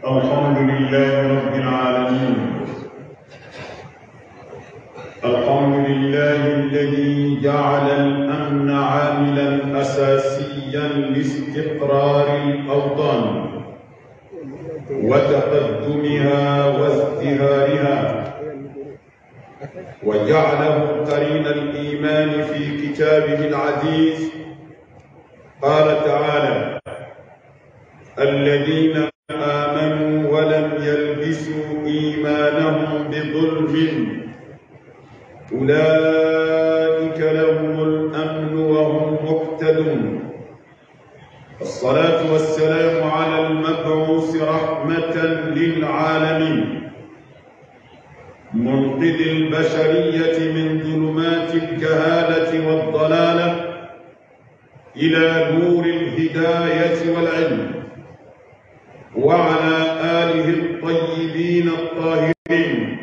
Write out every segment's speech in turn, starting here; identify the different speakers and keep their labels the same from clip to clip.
Speaker 1: الحمد لله رب العالمين. الحمد لله الذي جعل الأمن عاملا أساسيا لاستقرار الأوطان وتقدمها وازدهارها، وجعله قرين الإيمان في كتابه العزيز. قال تعالى: الذين آمنوا ولم يلبسوا إيمانهم بظلم أولئك لهم الأمن وهم مهتدون. الصلاة والسلام على المبعوث رحمة للعالمين، منقذ البشرية من ظلمات الجهالة والضلالة إلى نور الهداية والعلم، وعلى آله الطيبين الطاهرين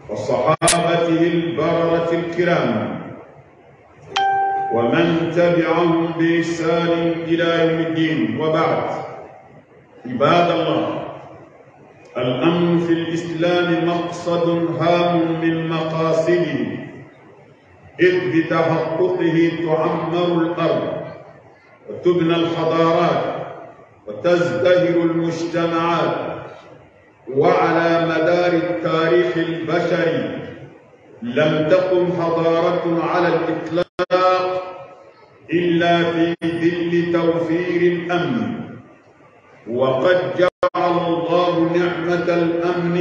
Speaker 1: وصحابته البررة الكرام ومن تبعهم بإحسان إلى يوم الدين. وبعد، عباد الله، الأمن في الإسلام مقصد هام من مقاصده، إذ بتحققه تعمر الأرض وتبنى الحضارات وتزدهر المجتمعات. وعلى مدار التاريخ البشري لم تقم حضارة على الإطلاق إلا في ظل توفير الأمن، وقد جعل الله نعمة الأمن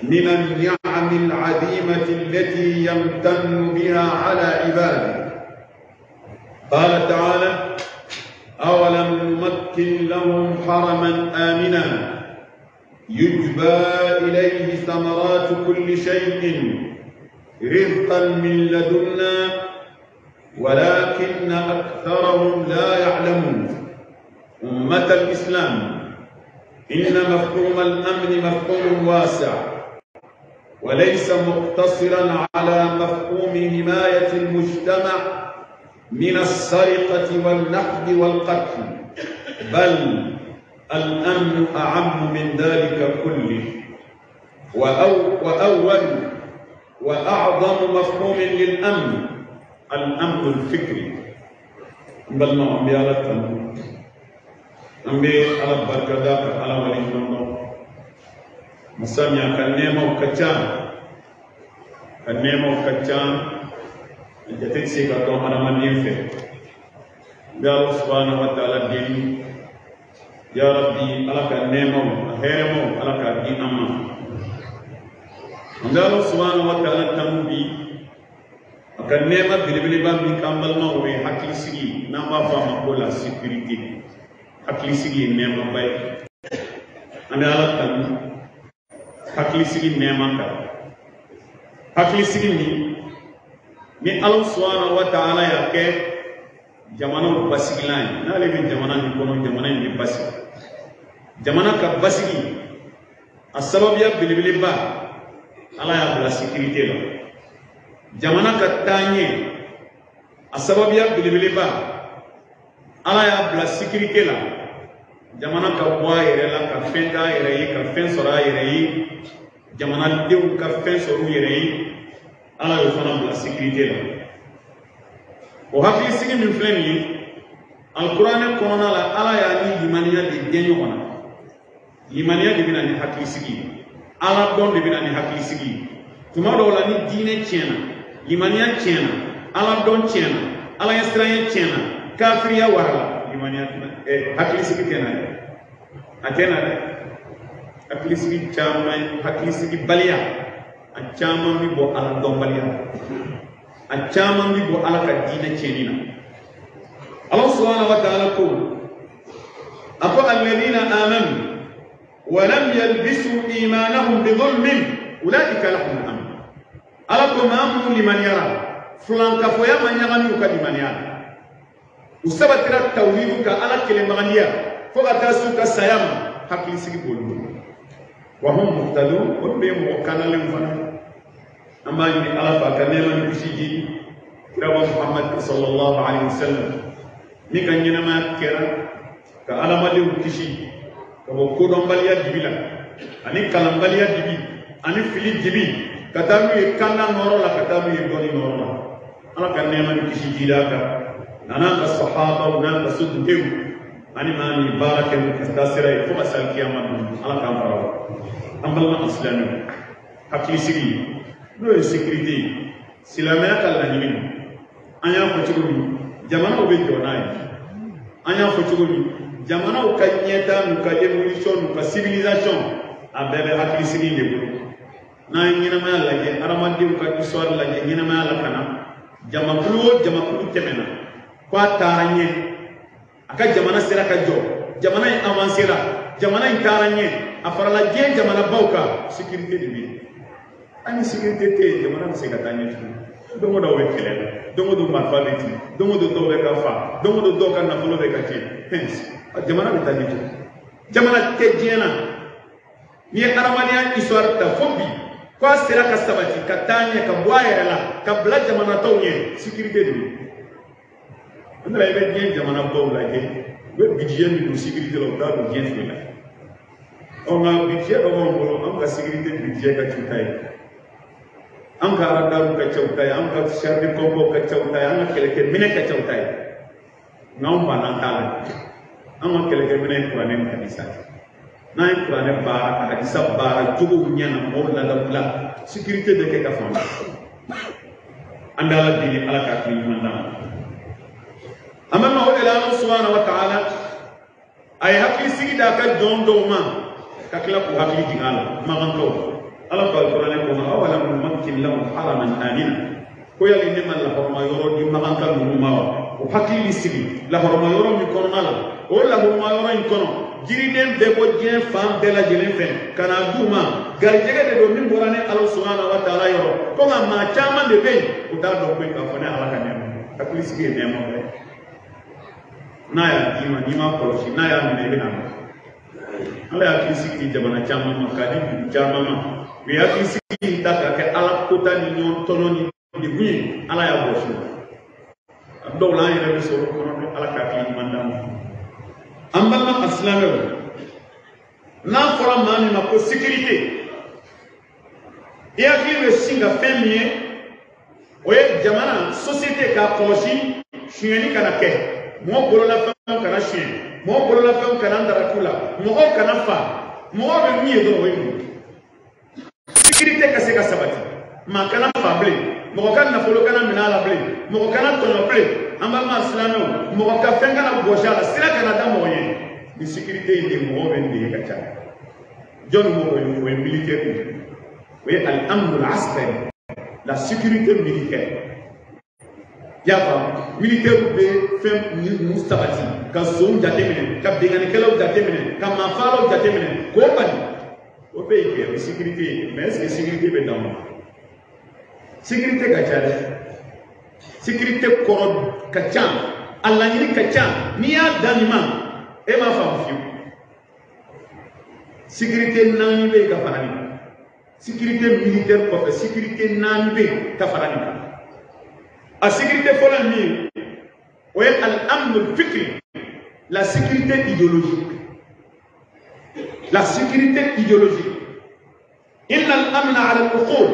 Speaker 1: من النعم العظيمة التي يمتن بها على عباده. قال تعالى: أولم نمكن لهم حرما آمنا يجبى إليه ثمرات كل شيء رزقا من لدنا ولكن أكثرهم لا يعلمون. أمة الإسلام، إن مفهوم الأمن مفهوم واسع وليس مقتصرا على مفهوم حماية المجتمع من السرقة والنهب والقتل، بل الأمن أعم من ذلك كله. وأول وأعظم مفهوم للأمن الأمن الفكري. بل نعم على an bɛ Ala barikada ka Ala waleɲuman dɔn. Masa min a ka nɛɛmaw ka ca, ka nɛɛmaw ka ca, a jate tɛ se ka dɔn hadamaden fɛ. N bɛ Ala subahana wa taala deli, ya Rabbi, Ala ka nɛɛmaw a hɛrɛmaw Ala k'a di an ma. An bɛ Ala subahana wa taala tanu bi a ka nɛɛma belebeleba min k'an balimaw ye, hakilisigi, n'an b'a fɔ a ma ko la sécurité. Hakilisigi ye nɛɛmaba ye. An bɛ Ala tanu hakilisigi nɛɛma kan, hakilisigi min ni Ala subahana wa taala y'a kɛ jamanaw basigilan ye. N'ale bɛ jamana min kɔnɔ, jamana in bɛ basigi. Jamana ka basigi a sababuya belebeleba, Ala y'a bila sécurité la. Jamana ka taaɲɛ a sababuya belebeleba, Ala y'a bila sécurité la. Jamana ka bɔ a yɛrɛ la, ka fɛn k'a yɛrɛ ye, ka fɛn sɔrɔ a yɛrɛ ye, jamanadenw ka fɛn sɔrɔ u yɛrɛ ye, Ala y'o fana bila sécurité la. O hakilisigi min filɛ nin ye, alikuranɛ kɔnɔna la, Ala y'a ni limaniya de den ɲɔgɔn na. Limaniya de bɛ na ni hakilisigi ye, Ala dɔn de bɛ na ni hakilisigi ye. Tuma dɔw la, ni diinɛ tiɲɛna, limaniya tiɲɛna, Ala dɔn tiɲɛna, Ala ɲɛsiranɲɛ tiɲɛna, kafiriya warala, limaniya hakilisigi tɛ na dɛ, a tɛ na dɛ. Hakilisigi caman, hakilisigi baliya, a caman bɛ bɔ Ala dɔnbaliya la, a caman bɛ bɔ Ala ka diinɛ tiɲɛni na. Ala subahana wa taala ko, a ko: alladhina amanu wa lam yalbisu imanahum bidhulmin ulaika lahum al-amn. Ala ko maa minnu limaniyara, filankafoya ma ɲagami u ka limaniya la, u sabatira tawhidu ka Ala kelenbaganiya fo ka taa s'u ka saya ma, hakilisigi b'olu bolo. Wa hum muhtadun, olu bɛ mɔgɔ kanalenw fana. An b'a ɲini Ala fɛ a ka nɛɛma ni kisi di kiraba Muhammad sallallahu alaihi wasallam, min ka ɲɛnamaya kɛra ka adamadenw kisi. Ka bɔ kodɔnbaliya dibi la ani kalanbaliya dibi ani fili dibi ka taa n'u ye kanda nɔrɔ la ka taa n'u ye dɔnni nɔrɔ la. Ala ka nɛɛma ni kisi jida a kan a n'a ka sahabaw n'a ka sodenw ani maa min baara kɛ n'u ka taa sira ye fo ka se alikiyama don. Ala k'an fara o. An balima alisilamɛw, hakilisigi n'o ye sécurité ye, silamɛya ka laɲini don. An y'a fɔ cogo min, jamanaw bɛ jɔ n'a ye. An y'a fɔ cogo min, jamanaw ka ɲɛtaa n'u ka évolution n'u ka civilisation a bɛɛ bɛ hakilisigi de bolo. N'an ye ɲɛnamaya lajɛ, hadamadenw ka histoire lajɛ ɲɛnamaya la ka na, jamakulu o jamakulu tɛmɛna k'a taara ɲɛ, a ka jamana sera ka jɔ, jamana in avancera, jamana in taara ɲɛ, a farala diɲɛ jamanabaw kan, sécurité de bɛ yen. Hali sécurité tɛ yen, jamana bɛ se ka taa ɲɛ tuguni. Don o don bɛ kɛlɛ la, don o don marifa bɛ ci, don o don dɔw bɛ ka fa, don o don dɔw ka nafolo bɛ ka tiɲɛ, jamana bɛ taa ɲɛ cogo? Jamana tɛ diɲɛ na n'i ye hadamadenya histoire ta fo bi k'a sera ka sabati ka taa ɲɛ ka bɔ a yɛrɛ la ka bila jamana tɔw ɲɛ, sécurité de bɛ yen. O de la i bɛ diɲɛ jamanabaw lajɛ, u bɛ budget min don sécurité la, u t'a don diɲɛ foyi la. Ɔ nka budget dɔ b'anw bolo, anw ka sécurité budget ka c'u ta ye, an ka radariw ka ca u ta ye, an ka char de combat ka ca u ta ye, an ka kɛlɛkɛminɛ ka ca u ta ye. Nka anw banna an t'a la. An ka kɛlɛkɛminɛ ye kuranɛ ni hadisa ye. N'an ye kuranɛ baara ka hadisa baara jogow ɲɛna mɔgɔw ladabula, sécurité bɛ kɛ ka faamu. An bɛ Ala deli, Ala ka hakili ɲuman d'an ma. An bɛ ma o de la, Ala subahana wa taala a ye hakili sigi d'a ka jɔn dɔw ma ka tila k'u hakili jigin a la. Makankaw, Ala ko alikuranɛ kɔnɔ, awalam numakkin lahum haraman amina, ko yali ne ma lahɔrɔma yɔrɔ di makanka ninnu ma wa? O hakili sigi lahɔrɔma yɔrɔ min kɔnɔna la, o lahɔrɔma yɔrɔ in kɔnɔ jiriden bɛɛ bɔ diɲɛ fan bɛɛ lajɛlen fɛ ka na d'u ma, garijɛgɛ de don min bɔra ne Ala subahana wa taala yɔrɔ. Ko nka maa caman de bɛ yen, u t'a dɔn koyi k'a fɔ ne Ala ka nɛɛma. Hakili sigi ye nɛɛma dɔ ye, n'a y'a d'i ma n'i m'a kɔlɔsi, n'a y'a minɛ i bɛ na. Ala y'a hakili sigi di jamana caman ma k'a di dugu caman ma, u ye hakili sigi in ta k'a kɛ Ala kota ni ɲɔgɔn tɔɲɔ ni degun ye, Ala y'a bɔsi o la. A dɔw la an yɛrɛ bɛ sɔrɔ o kɔnɔ dɛ. Ala ka hakili ɲuman d'an ma. An balima alisilamɛw, n'a fɔra maa min ma ko sécurité, i hakili bɛ sin ka fɛn min ye, o ye jamana société k'a kɔlɔsi sonyɛli kana kɛ, mɔgɔ bololafɛnw kana suɲɛ, mɔgɔ bololafɛnw kana daraku la, mɔgɔw kana fa, mɔgɔw bɛ min ye dɔrɔn o ye mun ye. Sécurité ka se ka sabati, maa kana fa bilen, mɔgɔ ka nafolo kana minɛ a la bilen, mɔgɔ kana tɔɲɔ bilen. An balima silamɛw, mɔgɔ ka fɛn kana bɔsi a la, sira kana da mɔgɔ ɲɛ. Ni sécurité in de mɔgɔw bɛ nin de ye ka ca. Jɔnni b'o ye? O ye militaire ye, o ye al-amnu al-askari, la sécurité militaire. I y'a faamu, militaire bɛ fɛn ninnu sabati ka sonw jateminɛ, ka binkannikɛlaw jateminɛ, ka maafaalaw jateminɛ k'o bali. O bɛɛ ye kɛ o ye sécurité ye. Mais est ce que sécurité bɛ dan o ma? Sécurité ka ca dɛ, sécurité kɔrɔ ka ca, a laɲini ka ca. N'i y'a dan nin ma, e m'a faamu fiyewu. Sécurité naani bɛ yen ka fara nin kan. Sécurité militaire kɔfɛ, sécurité naani bɛ yen ka fara nin kan. A sécurité fɔlɔ ye min ye, o ye al-amnu al-fikri, la sécurité idéologique. La sécurité idéologique. Inna al-amna ala al-uqul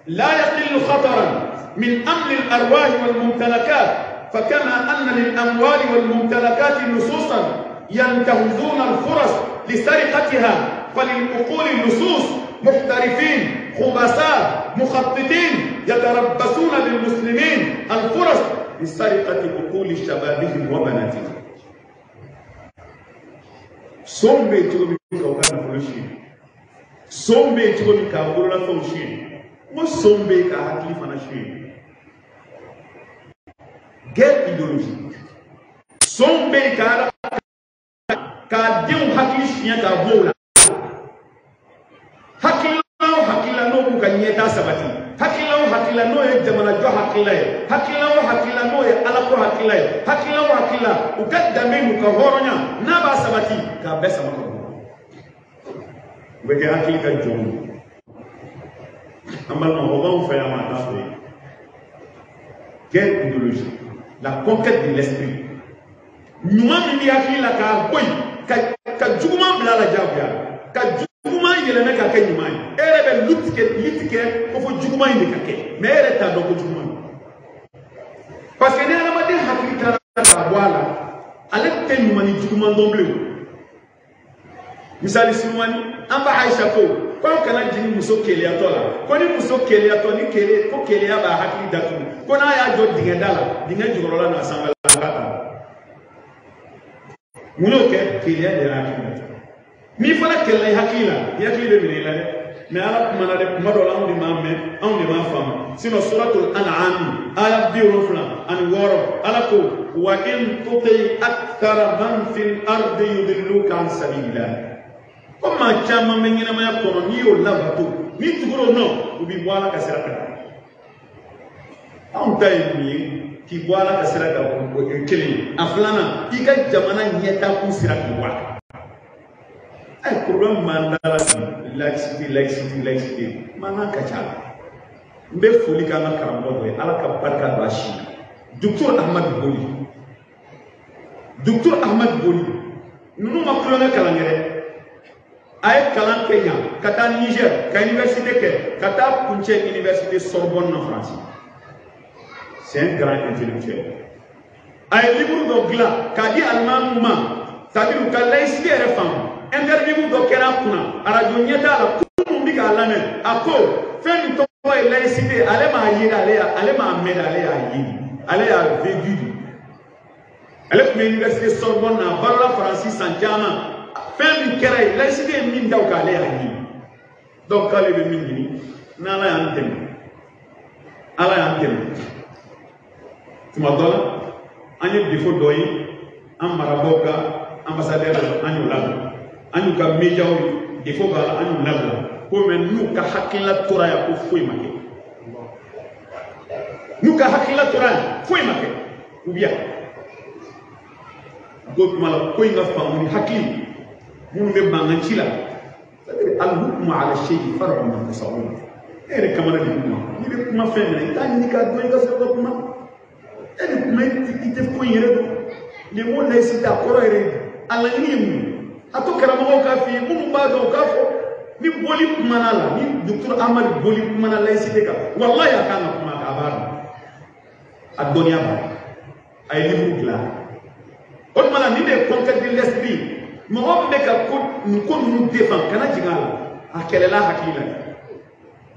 Speaker 1: la yaqillu khataran min amni al-arwah wal-mumtalakat, fakama anna lil-amwal wal-mumtalakat nususan yantahizuna al-furas lisariqatiha, falil-uqul nusus محترفين خبثاء مخططين يتربصون بالمسلمين الفرص لسرقة عقول شبابهم وبناتهم. Son bɛ cogo min ka u ka nafolo suɲɛ, son bɛ cogo min k'a bololafɛnw suɲɛ, n ko son bɛ ka hakili fana suɲɛ. Guerre idéologique. Son bɛ ka k'a denw hakili suɲɛ k'a bɔ o la. Hakilila o hakilila n'o b'u ka ɲɛtaa sabati, hakilila o hakilila n'o ye jamanajɔ hakilila ye, hakilila o hakilila n'o ye alako hakilila ye, hakilila o hakilila u ka danbe n'u ka hɔrɔnya n'a b'a sabati, k'a bɛɛ sama ka bɔ. U bɛ kɛ hakili ka jɔnw ye. An balima, o b'anw fɛ yan, maa t'a fɛ yen. Guerre idéologique, la conquête de l'esprit. Ɲuman min b'i hakili la k'a bɔ yen, ka Ka juguman bila a la diyagoya ka juguman yɛlɛmɛ k'a kɛ ɲuman ye e yɛrɛ bɛ lutte kɛ ko fo juguman in de ka kɛ mais e yɛrɛ t'a dɔn ko juguman parce que ni hadamaden hakili taara k'a bɔ a la ale tɛ ɲuman ni juguman dɔn bilen misali surumani an b'a Aisha ko k'aw kana jigin muso keleyatɔ la ko ni muso keleyatɔ ni kele ko keleya b'a hakili datugu ko n'a y'a jɔ dingɛ da la dingɛ jukɔrɔla n'a sanfɛla k'a ta mun y'o kɛ keleya de y'a hakili datugu n'i fana kɛlɛla i hakili la i hakili bɛ minɛ i la dɛ mais ala kumana dɛ kuma dɔ la anw de m'a mɛn anw de m'a faamu sinon suratul an'am aya 76 ala ko wa in tuti akthara man fil ardi yudilluka an sabilillah ko maa caman bɛ ɲɛnamaya kɔnɔ n'i y'o labato n'i tugura o nɔ u b'i bɔ ala ka sira kan anw ta ye mun ye k'i bɔ ala ka sira kan o ye kelen ye a filanan i ka jamana ɲɛtaakun sira k'i bɔ a kan. Ay problème m'an da la bi laïcité laïcité laïcité mankan ka ca la n bɛ foli k'an ka karamɔgɔ dɔ ye ala ka barika don a si la docteur Ahmad Boli docteur Ahmad Boli ninnu ma tulonkɛ kalan kɛ dɛ a ye kalan kɛ yan ka taa Niger ka université kɛ ka taa kuncɛ université Sorbonne na France c'est un grand intellectuel a ye livre dɔ dilan k'a di alimamiw ma c'est-à-dire u ka laïcité yɛrɛ faamu interview dɔ kɛra a kunna arajo ɲɛ t'a la kunun bɛ k'a lamɛn a ko fɛn min tɔgɔ ye laïcité ale m'a ye dɛ ale m'a mɛn dɛ ale y'a ye ale y'a vécu de ale tun bɛ université Sorbonne na a balola Faransi san caman fɛn min kɛra yen laïcité ye min da o kan ale y'a ye donc k'ale bɛ min ɲini n'ala y'an dɛmɛ ala y'an dɛmɛ tuma dɔ la an ye défaut dɔ ye an marabaaw ka ambassadeur an y'o labila an y'u ka médiaw défaut b'a la an y'u labila ko mais n'u ka hakilila tora yan ko foyi ma kɛ n'u ka hakilila tora yan foyi ma kɛ u bi yan ko tuma la ko in ka faamu ni hakili minnu bɛ mankan ci la c'est-à-dire al-hukmu ala shay'i far'un min tasawwur e yɛrɛ kamana de kuma n'i bɛ kuma fɛn min na i t'a ɲini k'a dɔn i ka sɔrɔ ka kuma e bɛ kuma i tɛ ko in yɛrɛ dɔn le mot laïcité a kɔrɔ yɛrɛ ye a laɲini ye mun ye a to karamɔgɔw k'a f'i ye minnu b'a dɔn u k'a fɔ ni boli kumana la ni docteur Ahmad Boli kumana laïcité kan walahi a kan ka kuma a b'a dɔn a dɔnniya b'a la a ye livre dilan o tuma la nin de ye conquête de l'esprit mɔgɔ min bɛ ka ko nin ko ninnu défend kana jigin a la a kɛlɛla hakili la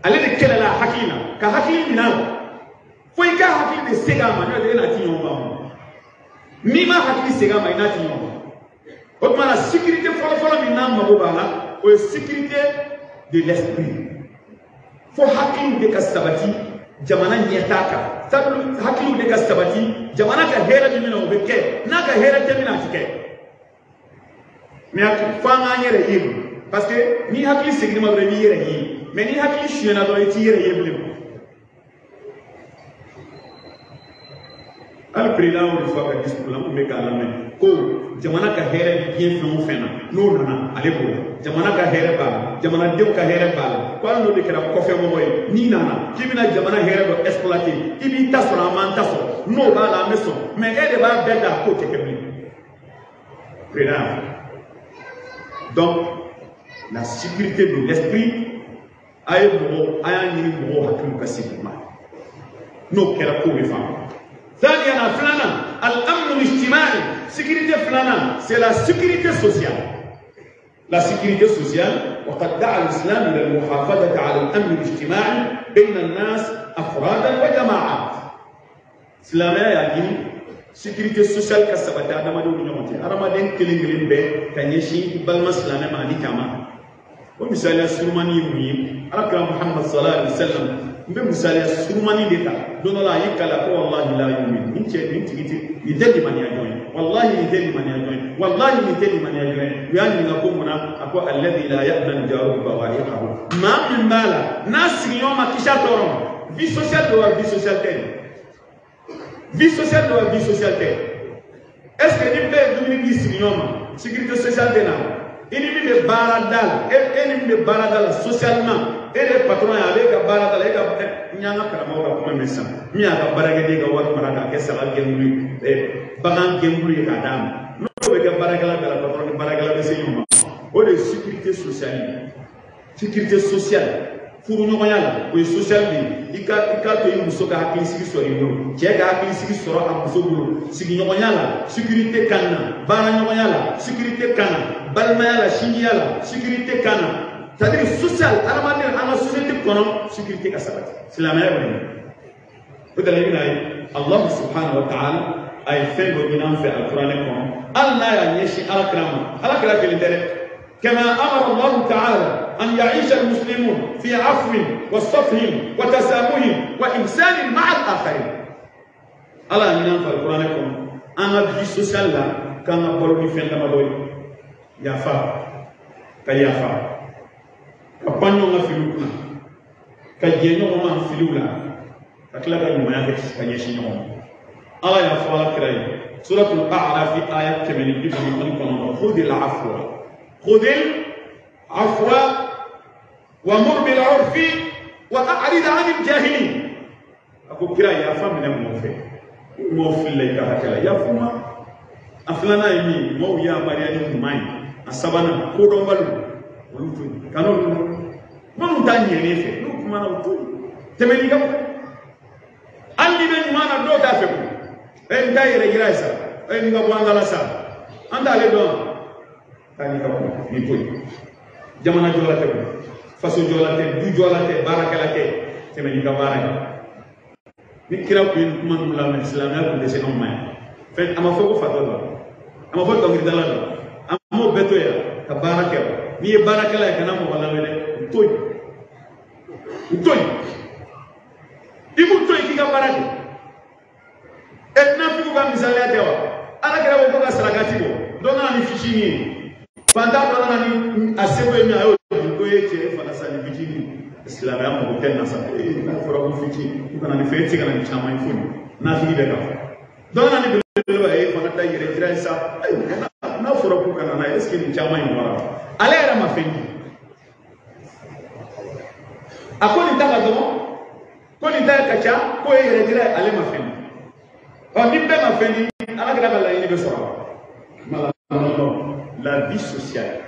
Speaker 1: ale de kɛlɛla hakili la ka hakili minɛ a la fo i ka hakili de segin a ma n'o tɛ e n'a ti ɲɔgɔn faamu n'i ma hakili segin a ma i n'a ti ɲɔgɔn faamu o tuma la sécurité fɔlɔfɔlɔ min n'an mago b'a la o ye sécurité de l'esprit fo hakiliw de ka sabati jamana ɲɛtaa kan hakiliw de ka sabati jamana ka hɛrɛ min na o bɛ kɛ n'a ka hɛrɛ tɛ min na a ti kɛ mais fo an k'an yɛrɛ ye parce que n'i hakili seginna ma dɔrɔn i b'i yɛrɛ ye mais n'i hakili sonyɛna dɔrɔn i t'i yɛrɛ ye bilen hali président y'o de fɔ a ka discours la n kun bɛ k'a lamɛn ko jamana ka hɛrɛ bɛ diɲɛ fɛn o fɛn na n'o nana ale b'o la jamana ka hɛrɛ b'a la jamanadenw ka hɛrɛ b'a la ko hali n'o de kɛra kɔfɛ mɔgɔ ye n'i nana k'i bɛna jamana hɛrɛ dɔ exploiter i b'i ta sɔrɔ an b'an ta sɔrɔ n'o b'a la an bɛ sɔn mais e de b'a bɛɛ ta k'o tɛ kɛ bilen président donc la sécurité de l'esprit a ye mɔgɔw a y'a ɲini mɔgɔw hakiliw ka segin ma n'o kɛra kow bɛ faamu. ثانيا فلانا الأمن الاجتماعي sécurité فلانا c'est la sécurité sociale la sécurité sociale وقد دعا الإسلام إلى المحافظة على الأمن الاجتماعي بين الناس أفرادا وجماعات silamɛya y'a ɲini sécurité sociale ka sabati adamadenw ni ɲɔgɔn cɛ adamaden kelen kelen bɛɛ ka ɲɛsin balima silamɛ ma ani jama o misaliya surumani ye mun ye ala kira Muhammad sallallahu alaihi wa sallam n bɛ misaliya surumani de ta don dɔ la a y'i kala ko walahi la yumin nin cɛ nin tigi tɛ nin tɛ limaniya jɔn ye walahi nin tɛ limaniya jɔn ye walahi nin tɛ limaniya jɔn ye u y'a ɲininka ko mun na a ko alladhi la ya'manu jaruhu bawa'iqahu maa min b'a la n'a sigiɲɔgɔn ma kisi a tɔɔrɔ ma vie sociale don wa vie sociale tɛ vie sociale don wa vie sociale tɛ est ce que ni bɛɛ ye dumuni k'i sigiɲɔgɔn ma sécurité sociale tɛ na i ni min bɛ baarada la e ni min bɛ baarada la socialement e de ye patron ye a b'e ka baarada la e ka n y'an ka karamɔgɔ ka kuma mɛn sisan min y'a ka baarakɛden ka wari mara k'a kɛ saga gɛnbulu ye bagan gɛnbulu ye k'a d'a ma n'o bɛ kɛ baarakɛla da la patron ni baarakɛla bɛ se ɲɔgɔn ma. O de ye sécurité sociale ye. Sécurité sociale furuɲɔgɔnya la, o ye social de ye. I ka to i muso ka hakilisigi sɔrɔ i bolo, cɛ ka hakilisigi sɔrɔ a muso bolo. Sigiɲɔgɔnya la, sécurité ka na. Baaraɲɔgɔnya la, sécurité ka na. Balimaya la, sinjiya la, sécurité ka na. C'est-à-dire social, adamaden an ka société kɔnɔ, sécurité ka sabati. Silamɛya bɛ yen. O de la i bɛna ye Allah subhanahu wa ta'ala a ye fɛn dɔ ɲini an fɛ alikuranɛ kɔnɔ, hali n'a y'a ɲɛsin ala kira ma, ala kira kelen tɛ dɛ. كما أمر الله تعالى أن يعيش المسلمون في عفو وصفح وتسامح وإحسان مع الآخرين. الله ينام في القرآن كم أنا في سوشيال لا كان بقولني فين لما بقول يافا كيافا كبانيو ما في لوكنا كجينيو ما في لولا كلا كان ما يكش كنيشينيو الله يافا كراي سورة الأعراف آية 80. خذ العفو، خذ العفو ومر بالعرف وأعرض عن الجاهلين. أكو كرا يا فهم من موفي موفي اللي كهكلا يا فما أفلانا يمي مو يا مريم ماي أسبانا كودون بالو ولوتو كانوا ما نتاني نيفه لو كمان أوتو تملي كم اللي من ما ندو تافكو أنت يرجعسا أنت بوانغالاسا أنت على دون tani ka ko ni toyi jamana jɔla tɛ ko faso jɔla tɛ du jɔla tɛ baarakɛla tɛ tɛmɛ n'i ka baara ye. Ni kira kun ye nin kuma ninnu lamɛn, silamɛya kun tɛ se anw ma yan. Fɛn a ma fɔ ko fatɔ don, a ma fɔ dɔnkilidala don, a m'o bɛɛ to yan ka baara kɛ. N'i ye baarakɛla ye kana mɔgɔ lamɛn dɛ, u to yen, u to yen, i b'u to yen k'i ka baara kɛ. Ɛ nafigiw ka misaliya tɛ wa? Ala kɛra ko ko ka sarakati bɔ, dɔ nana ni fitinin ye. Fantan dɔ nana ni a seko ye min a y'o di ko ye cɛ e fana sa ni fitinin. Silamɛya mago tɛ nin na sa. Ee n'a fɔra ko fitinin ko kana ni fɛn e tɛ se ka na ni caman ye foyi nafigi bɛ ka fɔ. Dɔ nana ni belebeleba ye e fana ta yɛrɛ jira ye sa. Ayi n'a fɔra ko kana n'a ye est ce que nin caman in bɔra? Ale yɛrɛ ma fɛn di. A ko nin ta ka dɔgɔ, ko nin ta ka ca, k'o ye yɛrɛ jira ye, ale ma fɛn di. Ɔ ni bɛɛ ma fɛn di, ala kɛra ka laɲini bɛ sɔrɔ. La vie sociale,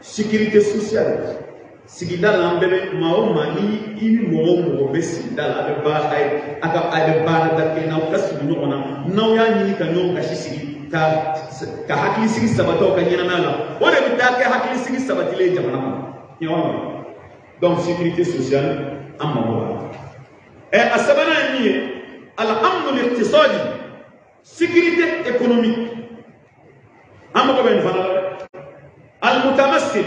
Speaker 1: sécurité sociale, sigida la an bɛɛ bɛ maa o maa ni i ni mɔgɔ o mɔgɔ bɛ sigida la a bɛ baara a ka a bɛ baarada kɛ n'aw ka sigi ɲɔgɔn na, n'aw y'a ɲini ka ɲɔgɔn gasi sigi ka hakilisigi sabati aw ka ɲɛnamaya la, o de bɛ taa kɛ hakilisigi sabatilen ye jamana kɔnɔ. Ɲɔgɔn ma donc sécurité sociale an mago b'a la. Ɛ a sabanan ye min ye, al-amnu al-iqtisadi, sécurité économique. an mago bɛ nin fana la dɛ. المتمثل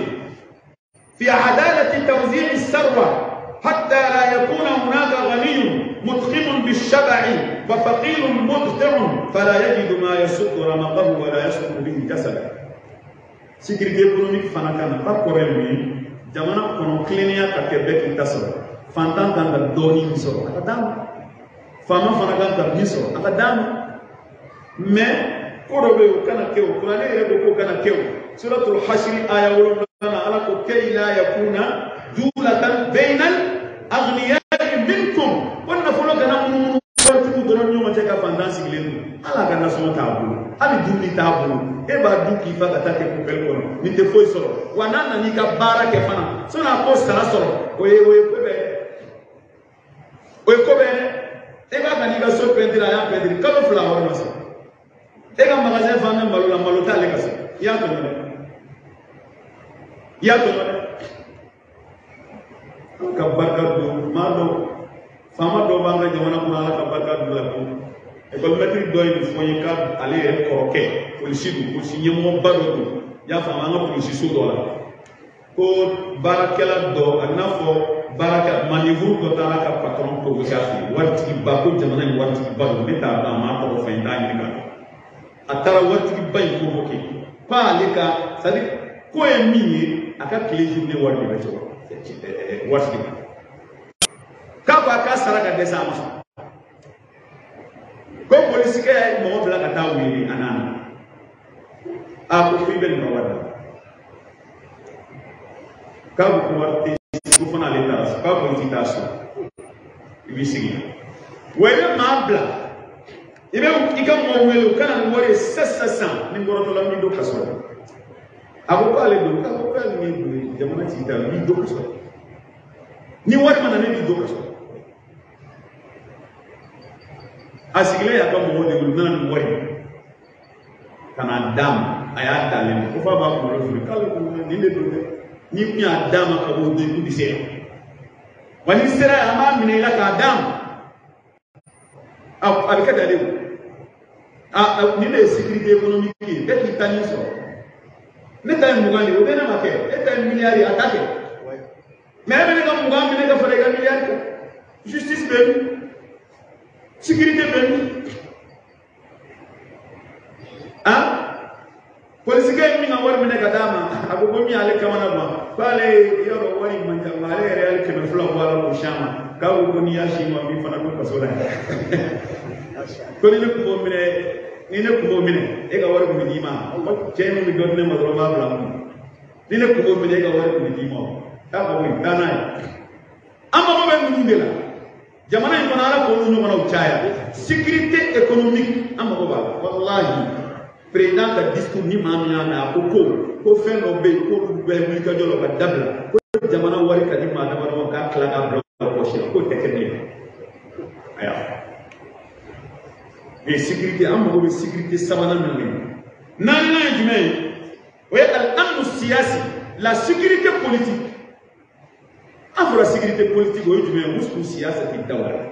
Speaker 1: في عدالة توزيع الثروة حتى لا يكون هناك غني متخم بالشبع وفقير مدفع فلا يجد ما يسد رمقه ولا يستر به جسده. Sécurité économique fana kan na ba kɔrɔ ye mun ye? Jamana kɔnɔ tilennenya ka kɛ bɛɛ k'i ta sɔrɔ. Fantan kan ka dɔɔnin min sɔrɔ a ka d'a ma, faama fana kan ka min sɔrɔ a ka d'a ma. Mais ko dɔ bɛ yen o kana kɛ o, kuranɛ yɛrɛ ko k'o kana kɛ o. Suratul Hashri aya 7 ala ko kay la yakuna dulatan bainal aghniyai minkum. Ko nafolo kana munumunu waritigiw dɔrɔn ni ɲɔgɔn cɛ ka fantan sigilen don. Ala ka nasɔngɔ t'a bolo, hali dumuni t'a bolo, e b'a dun k'i fa ka taa kɛ poubelle kɔnɔ, nin tɛ foyi sɔrɔ. Wa n'a nana i ka baara kɛ fana, sɔnni a k'o sara sɔrɔ, o ye ko bɛɛ ye dɛ, o ye ko bɛɛ ye dɛ. E b'a ka n'i ka so pɛntiri, a y'a pɛntiri kalo 2 wari ma sɔrɔ. E ka magasin fan bɛ malo la, malo t'ale ka so. I y'a tɔɲɔ dɛ, i y'a tɔɲɔ dɛ. Ala ka barika don maa dɔw, faama dɔw b'an ka jamana kɔnɔ, ala ka barika don la ko ekɔli mɛtiri dɔ ye nin fɔ n ye k'ale yɛrɛ kɔrɔkɛ polisi don, polisi ɲɛmɔgɔba dɔ don, i y'a faamu, an ka polisiso dɔ la, ko baarakɛla dɔ, a bɛ n'a fɔ baarakɛla manivuru dɔ taara ka patɔrɔn provoquer a fɛ yen, waritigiba, ko jamana in waritigiba don, ne t'a dɔn, a m'a tɔgɔ fɔ n ye, n t'a ɲini k'a dɔn. A taara waritigiba in provoquer k'ale ka, c'est à dire ko ye min ye, a ka tile journée wari de bɛ sɔrɔ waritigi ma, k'a ko a k'a sara ka dɛsɛ a ma sɔn, ko polisikɛ ye mɔgɔ bila ka taa wele a nana, a ko f'i bɛ nin ka wari la, k'a ko wari tɛ ko fana ale taara so, k'a ko i ti taa so, i b'i sigi wa i bɛ maa bila, i bɛ i ka mɔgɔ wele u ka na ni wari ye sisan sisan, ni kɔrɔtɔla min don kaso la. A ko k'ale don, k'a ko k'ale min don jamana ci ta n b'i don kaso la. Ni wari ma na ne b'i don kaso la. A sigilen y'a ka mɔgɔw de wele, u nana ni wari ka na d'a ma, a y'a dalen ma ko f'a b'a kunkolo fili k'ale ko nin de don dɛ, n'i kun y'a d'a ma ka b'o don i kun tɛ se yan. Wa n'i sera yan an b'a minɛ i la k'a d'a ma. A bɛ kɛ tan de o. A nin de ye sécurité économique ye, bɛɛ k'i ta nin sɔrɔ. Ne ta ye 20 de ye, o bɛ ne ma kɛ, e ta ye miliyari ye, a ta kɛ. Mais e bɛ ne ka 20 minɛ ka fara i ka miliyari kan. Justice bɛ min? Sécurité bɛ min? Han? Polisikɛ ye min ka wari minɛ ka d'a ma, a ko ko min y'ale kamana gan, k'ale yɔrɔ wari man ca, nka ale yɛrɛ y'ale 200 bɔ a la k'o si a ma, k'a ko ko n'i y'a si ma min fana don kaso la yan. Ko ni ne kun b'o minɛ, ni ne kun b'o minɛ, e ka wari kun bɛ d'i ma. Cɛ min bɛ dɔ di ne ma dɔrɔn n b'a bila n kun. Ni ne kun b'o minɛ, e ka wari kun bɛ d'i ma. K'a ko taa n'a ye. An mago bɛ ninnu de la. Jamana in kɔnɔ ala k'olu ɲɔgɔnnaw caya. Sécurité économique an mago b'a la. Walahi. Président ka discours ni maa min y'a mɛn a ko ko fɛn dɔ bɛ yen k'olu bɛɛ wuli ka jɔ la ka dabila ko jamana wari ka di maa damadɔ ma k'a tila k'a bila pɔsi la k'o tɛ kɛ bilen. Ayiwa. Et sécurité an mago bɛ sécurité sabanan min na. Naaninan ye jumɛn ye? O ye al-amnu siyasi, la sécurité politique. An fɔra sécurité politique o ye jumɛn ye? Husnu siyasati dawla.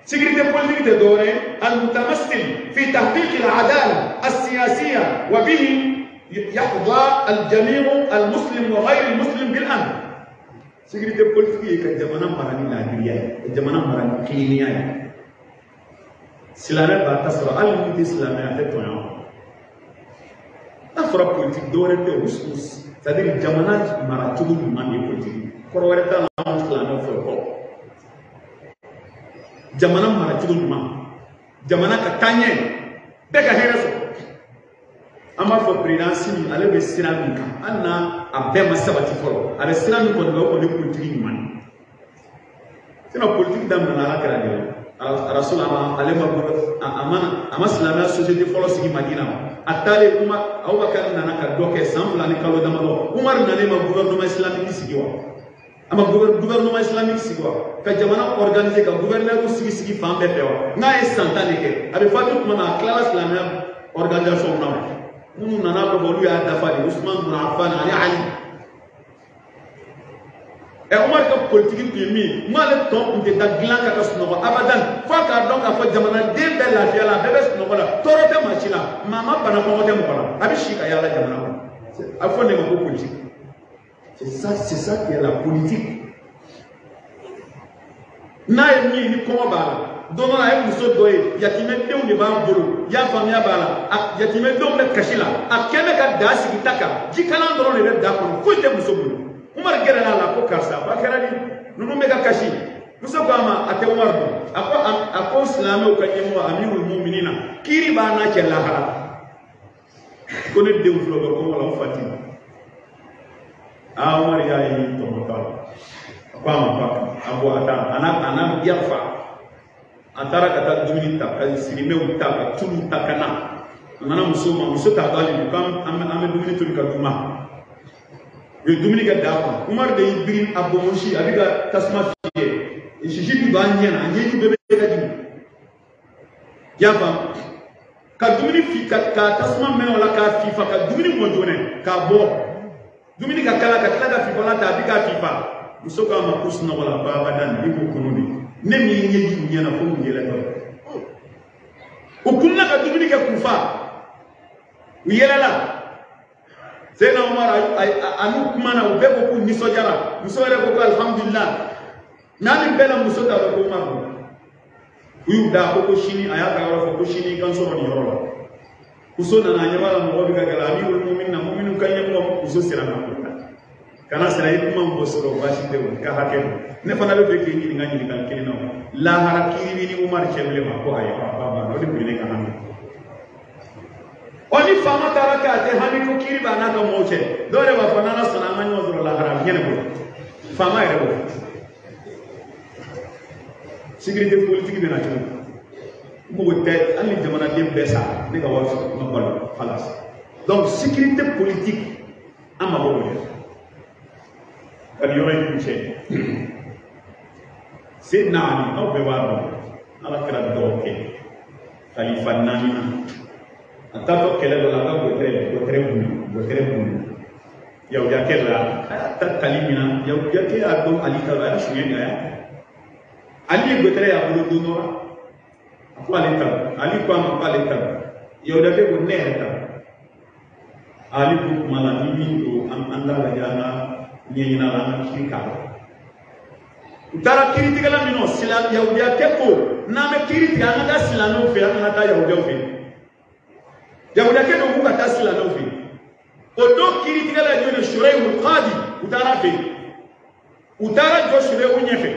Speaker 1: Sécurité politique tɛ dɔwɛrɛ ye al-mutamassil fi tahqiq al-adala as-siyasiya wa bihi yahdha al-jami'u al-muslim wa ghayr al-muslim bil-amn. Sécurité politique ye ka jamana mara ni laadiriya ye, ka jamana mara ni tilennenya ye. Silamɛ b'a ta sɔrɔ hali ni tɛ silamɛ a tɛ tɔɲɔ. N'a fɔra politique dɔwɛrɛ tɛ husnu, c'est-à-dire jamana mara cogo ɲuman de ye politique. Kɔrɔ wɛrɛ t'a la anw silamɛw fɛ kɔ. Jamana mara cogo ɲuman, jamana ka taa ɲɛ, bɛɛ ka hɛrɛ sɔrɔ. An b'a fɔ président Sini ale bɛ sira min kan, hali n'a a bɛɛ ma sabati fɔlɔ, a bɛ sira min kɔni kan o kɔni ye politique ɲuman ye. Sinon politique daminɛna ala kɛra de la. Rasul ale ma a ma silamɛya société fɔlɔ sigi Madina ma. A taalen Umar Abubakar nana ka dɔ kɛ san 2 ni kalo damadɔ. Umar nalen ma gouvernement islamique sigi wa? A ma gouvernement islamique sigi wa? Ka jamana organiser ka gouverneur sigi sigi fan bɛɛ fɛ wa? N'a ye san 10 de kɛ, a bɛ fatu tuma min a tilala silamɛya organisation na wa? Minnu nana kɔfɛ olu y'a dafa de, Usman bin Affan ani Ali. Umar ka politique tun ye min ye, n'ale tɔn tun tɛ da dilan kan ka sunɔgɔ abadan f'a k'a dɔn k'a fɔ jamanaden bɛɛ lafiya la, a bɛɛ bɛ sunɔgɔ la, tɔɔrɔ tɛ maa si la, maa ma bana kɔngɔ tɛ mɔgɔ la, a bɛ si ka yaala jamana kɔnɔ. A bɛ fɔ nin ma ko politique. C'est ça qui est la politique. N'a ye min ye ni kɔngɔ b'a la, don dɔ la a ye muso dɔ ye, yatimɛdenw de b'a bolo, i y'a faamuya b'a la, a yatimɛdenw bɛ kasi la, a kɛn bɛ ka da sigi ta kan, jikalan dɔrɔn de bɛ da kɔnɔ, foyi tɛ muso bolo. Umar gɛrɛla a la ko karisa ba kɛra di, ninnu bɛ ka kasi. Muso ko a ma a tɛ Umar dɔn, a ko silamɛw ka ɲɛmɔgɔ amirul muminina kiiri b'a n'a cɛ lahara, ko ne denw filɛ o bɛ kɔngɔ la o fa ti. Aa Umar y'a ye tɔmɔ t'a la, a ko a ma ko a bɔ a taa a n'a yafa. A taara ka taa dumuni ta ka sirimɛw ta ka tulu ta ka na, a nana muso ma, muso t'a dɔn hali bi k'an bɛ dumuni tobi ka d'u ma. U ye dumuni kɛ da kɔnɔ, Umar de y'i biri a bonbonsi, a bɛ ka tasuma fiyɛ, sisi bi don a ɲɛ na, a ɲɛji bɛɛ bɛ ka jigin. I y'a faamu? Ka dumuni fi ka tasuma mɛnɛ o la k'a fifa ka dumuni mɔ joona k'a bɔ, dumuni ka kala ka tila ka fifalan ta a bɛ k'a fifa. Muso k'a ma ko sunɔgɔ la ko abadan i b'o kɔnɔ de, ne min ye ɲɛji u ɲɛ na fo mun yɛlɛtɔ. U kunna ka dumuni kɛ k'u fa, u yɛlɛla. Seyidina Umar a n'u kumana, u bɛɛ ko k'u nisɔndiyara, muso yɛrɛ ko ko alihamudulila. N'a ni bɛɛ la muso t'a dɔn ko Umar don. U y'u da ko sini a y'a ka yɔrɔ fɔ ko sini i ka n sɔrɔ nin yɔrɔ la. Muso nana a ɲɛ b'a la mɔgɔ bɛ ka gɛlɛ, amirul muminina muminu ka ɲɛmɔgɔ muso siranna ko kana siran i kuma mɔgɔ sɔrɔ baasi tɛ o ka hakɛ don. Ne fana bɛ fɛ k'i ɲininka ɲininkali kelen na o. Lahara kiiri b'i ni Umar cɛ bilen ma ko ayi a banna o de tun ye ne ka hami. Ɔ ni faama taara k'a tɛ hami ko kiiri b'a n'a ka mɔgɔw cɛ, dɔw yɛrɛ b'a fɔ n'Ala sɔnna an ka ɲɔgɔn sɔrɔ lahara a bɛ ɲɛnabɔ. Faama yɛrɛ b'o fɔ. Sécurité politique bɛ na cogo di? Mɔgɔ tɛ hali ni jamanaden bɛɛ sara ne ka wari sɔrɔ n ka balo halas. Donc sécurité politique An mago b'o de la. Ka nin yɔrɔ in kuncɛ. Seydina Ali, aw bɛɛ b'a dɔn, Ala kɛra dɔgɔkɛ khalifa naaninan. A taatɔ kɛlɛ dɔ la, a ka gɔtɛrɛ bunna. Yahudiyakɛ la, a y'a ta tali min na, Yahudiyakɛ y'a dɔn Ali ta don, a y'a suɲɛ de, a y'a ta. Ali ye gɔtɛrɛ y'a bolo don dɔ la, a ko ale ta don. Ali ko a ma k'ale ta don. Yahudiyakɛ ko ne yɛrɛ ta don. Ali ko kuma la ni min don, an t'a lajɛ, an ka ɲɛɲini a la, an ka kiiri k'a la. U taara kiiritigɛla min nɔ, Yahudiyakɛ ko n'an bɛ kiiri tigɛ, an ka taa silamɛw fɛ, an kana taa Yahudiyaw fɛ. Yahudiyakɛ ko k'u ka taa silamɛw fɛ. O don kiiritigɛla ye jɔn ye? Shuraihu Qadi. U taara fɛ yen. U taara jɔ Shuraihu ɲɛfɛ.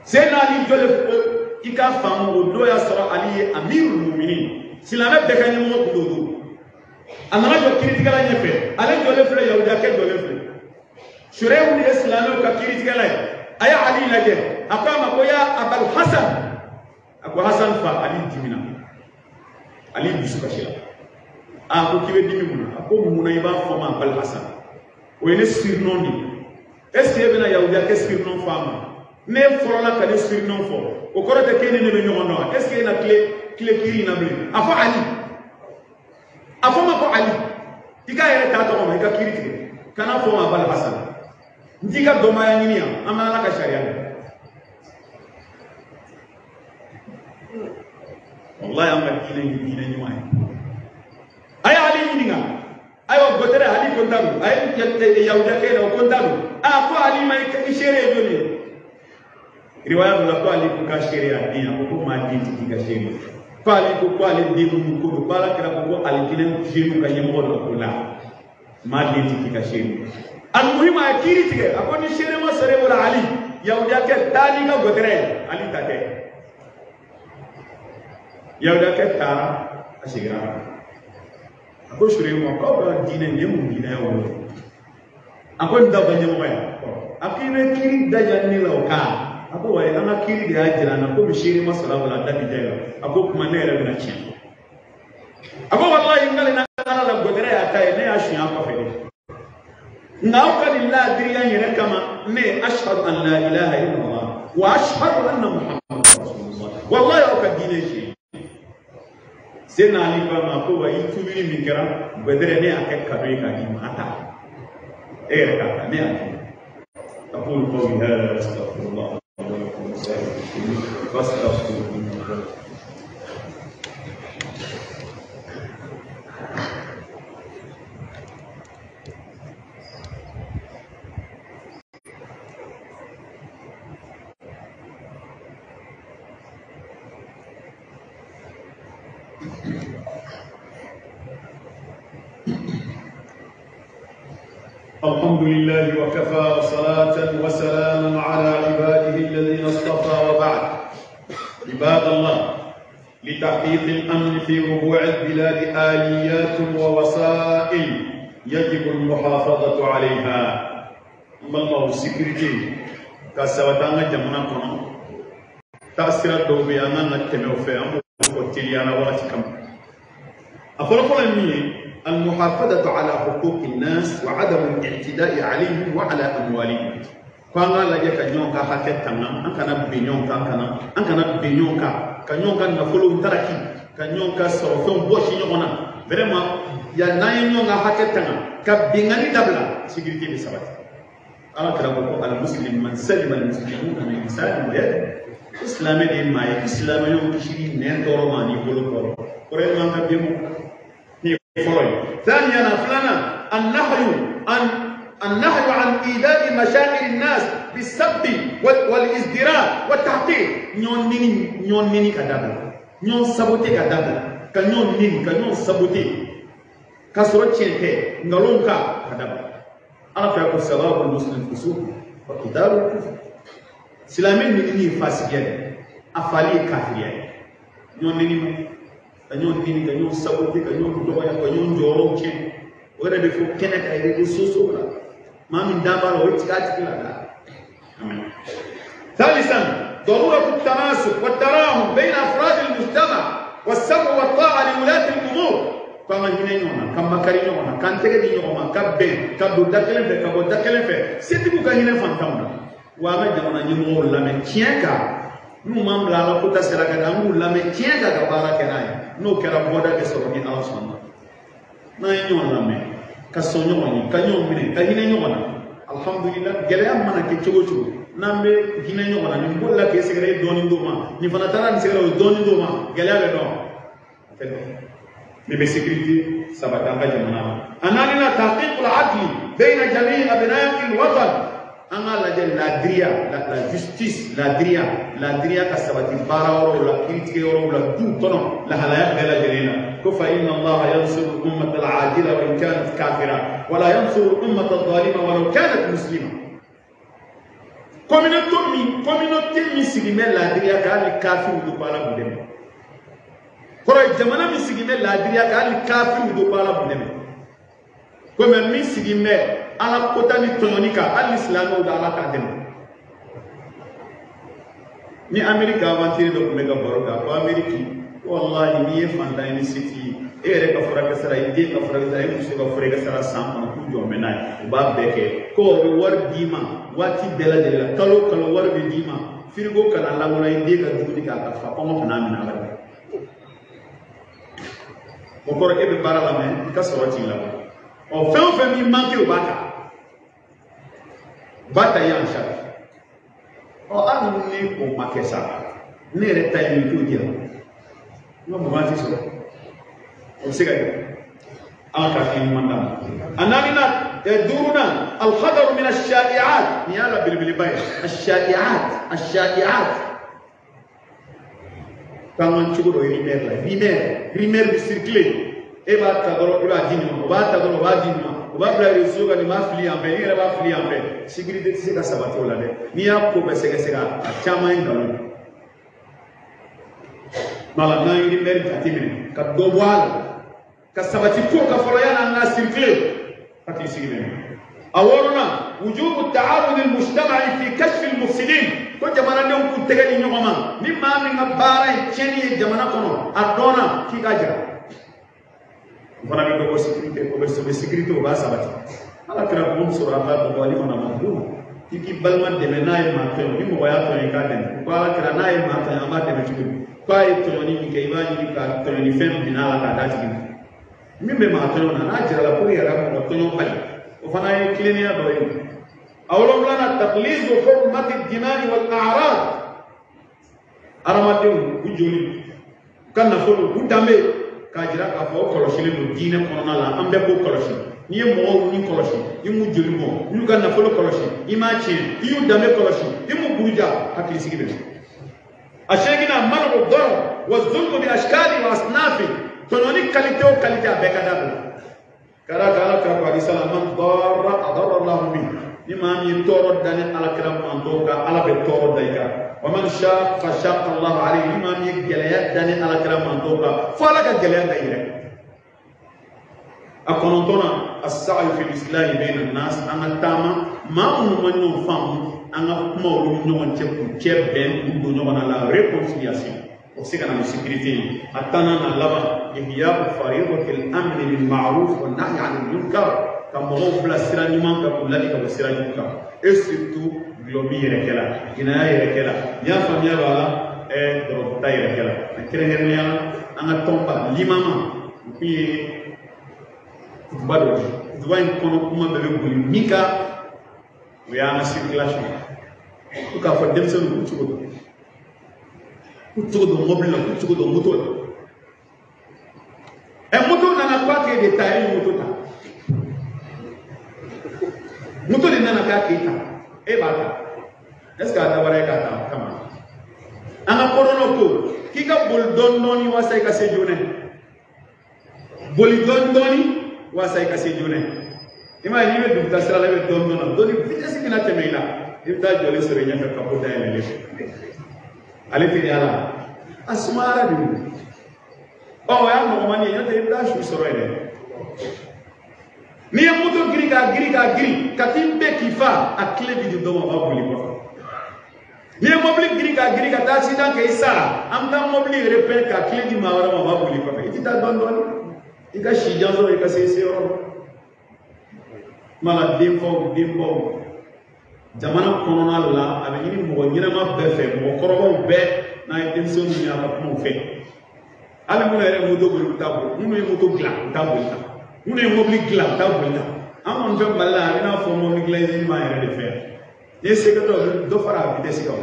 Speaker 1: Seydina Ali jɔlen ko i k'a faamu, o don y'a sɔrɔ Ali ye amirul muminin, silamɛ bɛɛ ka ɲɛmɔgɔ tun don o don. A nana jɔ kiiritigɛla ɲɛfɛ, ale jɔlen filɛ, Yahudiyakɛ jɔlen filɛ. Shuraihu de ye silamɛw ka kiiritigɛla ye. A ye Ali lajɛ, a ko a ma ko ya Abal Hasan. A ko Hasan fa. Ali dimina, Ali dusu kasira. A ko k'i bɛ dimi mun na? A ko mun na i b'a fɔ ma Abal Hasan? O ye ne surnom de ye. Est ce que e bɛna Yahudiyakɛ surnom fɔ a ma? Ne fɔlɔla ka ne surnom fɔ, o kɔrɔ tɛ k'e ni ne bɛ ɲɔgɔn dɔn. Est ce que e na tile kiiri in na bilen? A fɔ Ali, a fɔ ma ko Ali, i k'a yɛrɛ t'a tɔgɔ ma, i ka kiiri tigɛ. Kana fɔ ma Abal Hasan. N t'i ka dɔnbaya ɲini yan, an bɛ Ala ka sariya la. Walayi, an ka diinɛ ye diinɛ ɲuman ye. A ye Ali ɲininka, ayiwa gɔtɛrɛ Ali ko n ta don, a ye Yahudiyakɛ yɛrɛ o ko n ta don. A ko Ali ma i seere ye joli ye? Riwaya dɔ la ko Ali ko k'a seere y'a den, a ko ko maa den tɛ k'i ka seere. Ko Ali ko ko ale den minnu ko don, ko Ala kɛra ko ko alijinɛ jeunes ka ɲɛmɔgɔ dɔ ko la, maa den tɛ k'i ka seere. Alimuhimu, a ye kiiri tigɛ, a ko ni seere ma sɔrɔ e bolo Ali, Yahudiyakɛ taa n'i ka gɔtɛrɛ ye, Ali ta tɛ. Yahudiyakɛ taara, a seginna ka na. A ko Shuraihu ma k'aw ka diinɛ nin ye mun diinɛ ye o? A ko nin t'aw ka ɲɛmɔgɔ ye. A ko i bɛ kiiri daja ne la o kan. A ko wayi, an ka kiiri de y'a jira an na komi seere ma sɔrɔ a bolo, a da bi da la. A ko kuma ne yɛrɛ bɛna tiɲɛ fɔ. A ko walayi, n kalenna Ala la, gɔtɛrɛ y'a ta ye, ne y'a suɲɛ a kɔfɛ de. Nka aw ka nin laadiriya in yɛrɛ kama, ne ashhadu an la ilaha illallah wa ashhadu anna muhammadan rasulullah. Walayi, aw ka diinɛ ye tiɲɛ ye. Seydina Ali ko a ma ko wa i tubili min kɛra gɔtɛrɛ, ne y'a kɛ kado ye k'a d'i ma, a ta e yɛrɛ k'a ta, ne y'a d'i ma. أقول قولي هذا واستغفر الله ولكم ولسائر المسلمين فاستغفروه إنه هو الغفور. الحمد لله وكفى، وصلاة وسلاما على عباده الذين اصطفى، وبعد. عباد الله، لتحقيق الأمن في ربوع البلاد آليات ووسائل يجب المحافظة عليها. Balimaw, sécurité ka sabati an ka jamana kɔnɔ, taasira dɔw bɛ yen an kan ka tɛmɛ o fɛ, an b'o fɔ teliya la wagati kama. A fɔlɔfɔlɔ ye min ye, المحافظة على حقوق الناس وعدم الاعتداء عليهم وعلى أموالهم. Ko an k'a lajɛ ka ɲɔgɔn ka hakɛ tanga, an kana bin ɲɔgɔn kan, an kana bin ɲɔgɔn kan, ka ɲɔgɔn ka nafolow taraki, ka ɲɔgɔn ka sɔrɔfɛnw bɔsi ɲɔgɔn na. Vraiment, ya n'an ye ɲɔgɔn ka hakɛ tanga, ka binkanni dabila, sécurité bɛ sabati. Ala kɛra ko ko al-muslim man salima al-muslimuna min lisanihi wa yadihi. Ko silamɛ de ye maa ye, silamɛ ɲɔgɔn kisili nɛn tɔɔrɔ ma ani bolo tɔɔrɔ. Kɔrɔ ye man ka bin mɔgɔ kan. ثانيا، فلانا النهي عن إيذاء مشاعر الناس بالسب والازدراء والتحقير. Ɲɔgɔn nini, ɲɔgɔn nini ka dabila, ɲɔgɔn sabote ka dabila, ka ɲɔgɔn nini, ka ɲɔgɔn sabote k'a sɔrɔ tiɲɛ tɛ, nkalon ka dabila. Ala fɛ ko sababul muslim fusuq wa qitalu kufr. Silamɛ nini ye fasikiya de, a fali ye kafiriya ye. Ɲɔgɔn nini ma, ka ɲɔgɔn nini, ka ɲɔgɔn sabote, ka ɲɔgɔn dɔgɔya, ka ɲɔgɔn jɔyɔrɔw tiɲɛ, o yɛrɛ bɛ fɔ kɛnɛ kan réseaux sociaux la. Maa min da b'a la, o ye tigɛ a tigi la da. ثالثا، ضرورة التماسك والتراحم بين أفراد المجتمع والسمع والطاعة لولاة الأمور. K'an ka hinɛ ɲɔgɔn na, ka makari ɲɔgɔn na, k'an tɛgɛ di ɲɔgɔn ma, ka bɛn, ka don da kelen fɛ, ka bɔ da kelen fɛ. Setigiw ka hinɛ fantanw na. Wa an ka jamana ɲɛmɔgɔw lamɛn tiɲɛ kan. N'u m'an bila Ala ko ta sira kan, an k'u lamɛn tiɲɛ kan ka baara kɛ n'a ye. N'o kɛra bɔda bɛ sɔrɔ ni Ala sɔnna. N'an ye ɲɔgɔn lamɛn, ka sɔn ɲɔgɔn ye, ka ɲɔgɔn minɛ, ka hinɛ ɲɔgɔn na. Alhamdulillah, gɛlɛya mana kɛ cogo o cogo, n'an bɛ hinɛ ɲɔgɔn na, nin bolila k'e sɛgɛrɛ e dɔɔnin d'o ma, nin fana taara nin sɛgɛrɛ o ye dɔɔnin d'o ma, gɛlɛya bɛ dɔn. A tɛ dɔn. Min bɛ sécurité sabati an ka jamana la. A naaninan, tahqiqul adli bayna jami'i abna'il watan. An k'a lajɛ laadiriya, la justice, laadiriya, laadiriya ka sabati baara yɔrɔw la, kiiritigɛ yɔrɔw la, duw kɔnɔ, lahalaya bɛɛ lajɛlen na. Ko fa inna Allaha yansuru ummata al-adila wa in kanat kafira wa la yansuru ummata adh-dhalima walau kanat muslima. Communauté min sigi bɛ laadiriya kan, hali kafiriw do ko Ala b'u dɛmɛ. Kɔrɔ ye jamana min sigi bɛ laadiriya kan, hali kafiriw do ko Ala b'u dɛmɛ. Komi min sigi bɛ Ala kota ni tɔɲɔni kan, hali ni silamɛw da Ala k'a dɛmɛ. Ni Ameriki aventure dɔ tun bɛ ka baro kɛ, a ko Ameriki, walahi n'i ye fantan ye ni se t'i ye, e yɛrɛ ka furakɛ sara, i den ka furakɛ sara, i muso ka furakɛ sara san kɔnɔ, k'u jɔ bɛ n'a ye, u b'a bɛɛ kɛ. Ko o bɛ wari d'i ma waati bɛɛ lajɛlen la, kalo o kalo wari bɛ d'i ma, firigo kana lankolon, i den ka dumuni kɛ a ka fa, kɔngɔ kana minɛ a la. O kɔrɔ e bɛ baara la mɛ i ka sɔrɔ t'i la. Ɔ fɛn o fɛn b'i manqué o b'a ta. U b'a ta i en charge. Ɔ hali ni o ma kɛ sa, ne yɛrɛ ta ye min t'o di yan. N ka mugan ti sɔrɔ. O bɛ se ka kɛ. Ala ka hakili ɲuman d'an ma. A naaninan, duurunan, alhadaru min ash-sha'i'at. Nin y'a la belebeleba ye. Ash-sha'i'at, ash-sha'i'at. K'an ka cogo dɔ rumeur la. Rumeur, rumeur bɛ circuler. E b'a ta dɔrɔn, i b'a di nin ma, o b'a ta dɔrɔn, o b'a di nin ma, o b'a bila réseau kan, nin b'a fili yan fɛ, i yɛrɛ b'a fili yan fɛ. Sécurité tɛ se ka sabati o la dɛ. N'i y'a ko bɛɛ sɛgɛsɛgɛ, a caman ye nkalon ye. Wala n'an ye rumeur jateminɛ ka dɔ bɔ a la, ka sabati ko ka fɔlɔ yanni an ka circuler, hakili sigi bɛ na. A wɔɔrɔnan, wujubu ta'awuni al-mujtama'i fi kashfi al-mufsidin. Ko jamanadenw k'u tɛgɛ di ɲɔgɔn ma, ni maa min ka baara ye tiɲɛni ye jamana kɔnɔ, a dɔnna k'i ka jira. O fana bɛ dɔ bɔ sécurité, o bɛ sécurité, o b'a sabati. Ala kɛra mɔgɔ min sɔrɔ a ka mɔgɔ walima na ma don. I k'i balima dɛmɛ n'a ye maa tɔɲɔ, ni mɔgɔ y'a tɔɲɔ i k'a dɛmɛ. Ko Ala kɛra n'a ye maa tɔɲɔ, an b'a dɛmɛ cogo di? K'a ye tɔɲɔni min kɛ, i b'a ɲini ka tɔɲɔni fɛn minɛ a la k'a d'a tigi ma. Min bɛ maa tɔɲɔ na, n'a jirala ko i yɛrɛ mɔgɔ tɔɲɔ bali, o fana ye tilennenya dɔ ye. A wolonwulanan, taqlizu hurmati dima'i wal a'rad. Hadamadenw u joli, u ka nafolo, u danbe, k'a jira k'a fɔ o kɔlɔsilen don diinɛ kɔnɔna la, an bɛɛ k'o kɔlɔsi. N'i ye mɔgɔw ni kɔlɔsi, i m'u joli bɔn, i y'u ka nafolo kɔlɔsi, i m'a tiɲɛ, i y'u danbe kɔlɔsi, i m'u buruja, hakilisigi bɛ na. A seeginna, manu dɔrɔn wa zulmu bi ashkali wa asnafi. Tɔɲɔni qualité o qualité, a bɛɛ ka dabila. Ka d'a kan Ala kira ko hadisa la, man darra adarra Allahu bi. Ni maa min ye tɔɔrɔ da ni Ala kira mantɔw kan, Ala bɛ tɔɔrɔ da i kan. Wa man shaqqa shaqqa Allahu alayhi. Ni maa min ye gɛlɛya da ni Ala kira mantɔw kan, fo Ala ka gɛlɛya da i yɛrɛ kan. A kɔnɔntɔnnan, as-sa'yu fil islahi bayna an-nas. An ka taama maa minnu ma ɲɔgɔn faamu, an ka kuma olu ni ɲɔgɔn cɛ k'u cɛ bɛn, k'u don ɲɔgɔn na, la réconciliation. O bɛ se ka na ni sécurité ye. A tannan n'a laban, ihya'u fariidatil amri bil ma'ruf wa nahyi 'anil munkar. Ka mɔgɔw bila sira ɲuman kan, k'u ladi ka bɔ sira jugu kan. Et surtout gulɔmin yɛrɛkɛla, jinaya yɛrɛkɛla, n'i y'a faamuya b'a la, dɔrɔguta yɛrɛkɛla. A kɛrɛnkɛrɛnnenya la, an ka tɔnba limama, o kun ye kutuba dɔ di. Kutuba in kɔnɔ kuma bɛɛ bɛ boli min kan, o y'an ka circulation ye. Ko k'a fɔ denmisɛnninw k'u cogo dɔn, k'u cogo dɔn mobili la, k'u cogo dɔn moto la. Moto nana k'a k'e de ta, e ye moto ta. Moto de nana k'a k'e ta, e b'a ta. Est ce que a dabɔra e k'a ta kama? An ka kodɔnnaw ko k'i ka boli dɔɔni dɔɔni walasa i ka se joona. Boli dɔɔni dɔɔni walasa i ka se joona. I m'a ye, n'i bɛ duguta sira la, i bɛ dɔɔni dɔɔni na, dɔɔni vitesse bɛna tɛmɛ i la, i bɛ taa jɔlen sɔrɔ i ɲɛfɛ ka bɔ dayɛlɛlen fɛ. Ale tɛ yaala, a sumayara de o. Ɔ o y'a nɔgɔmani ye, n'o tɛ i bɛ taa su sɔrɔ yen dɛ. N'i ye moto girin k'a girin k'a girin ka t'i bɛɛ k'i fa, a tile bi di dɔ ma, a b'a boli kɔfɛ. N'i ye mobili girin k'a girin ka taa accident kɛ, i sara, an bɛ taa mobili repère ka tile di maa wɛrɛ ma, a b'a boli kɔfɛ. I tɛ taa dɔɔni dɔɔni. I ka si jan sɔrɔ i ka se se yɔrɔ la. Kuma la denfaw denbaw jamana kɔnɔna la a bɛ ɲini mɔgɔ ɲɛnama bɛɛ fɛ mɔgɔkɔrɔbaw bɛɛ n'a ye denmisɛnninw ye a ka kumaw fɛ. Hali minnu yɛrɛ ye moto boli u t'a boli, minnu ye moto dilan u t'a boli ta, minnu ye mobili dilan u t'a boli ta. An kɔni fɛ Mali la a bɛ n'a fɔ mobili dilan izini b'an yɛrɛ de fɛ yan. N'i ye sekɛtɔ dɔ fara a vitesse kan.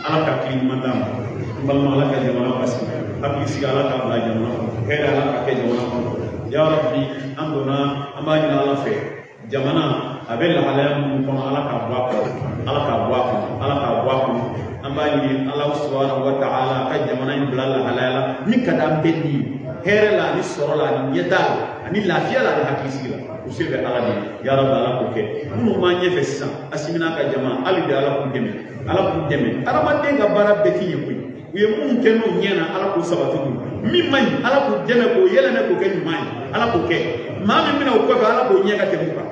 Speaker 1: Ala ka hakili ɲuman d'a ma. N balima ala ka jamana basigi, hakili sigi ala k'a bila jamana kɔnɔ, hɛrɛ ala ka kɛ jamana kɔnɔ. Ya Rabbi an donna an b'a ɲini ala fɛ jamana a bɛ lahalaya minnu kɔnɔ ala k'a bɔ a kɔnɔ, ala k'a bɔ a kɔnɔ, ala k'a bɔ a kɔnɔ. An b'a ɲini ala subahana wa ta'ala ka jamana in bila lahalaya la min ka d'an bɛɛ ni ye, hɛrɛ la ani sɔrɔ la ani ɲɛtaa la ani lafiya la ani hakilisigi la. O se bɛ ala de ye. Ya Rabbi ala k'o kɛ. Minnu b'an ɲɛfɛ sisan Asimi n'a ka jama hali bi ala k'u dɛmɛ, ala k'u dɛmɛ. Adamaden ka baara bɛɛ ti ɲɛ koyi. U ye minnu kɛ n'o ɲɛna ala k'o sabati k'u, min man ɲi ala k'u dɛmɛ k'o yɛlɛmɛ k'o kɛ ɲuman ye, ala k'o kɛ. Maa min bɛna o kɔfɛ ala k'o ɲɛ ka tɛmɛ o kan,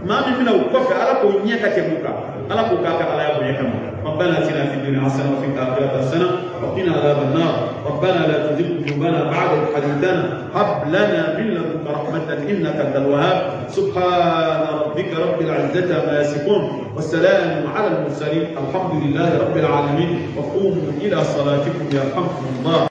Speaker 1: maa min bɛna o kɔfɛ ala k'o ɲɛ ka tɛmɛ o kan, ala k'o k'a ka alaya bonya kama. ربنا اتنا في الدنيا حسنه وفي الاخره حسنه وقنا عذاب النار. ربنا لا تزغ قلوبنا بعد إذ هديتنا هب لنا من لدنك رحمة إنك أنت الوهاب. سبحان ربك رب العزة عما يصفون والسلام على المرسلين الحمد لله رب العالمين. وقوموا إلى صلاتكم يرحمكم الله.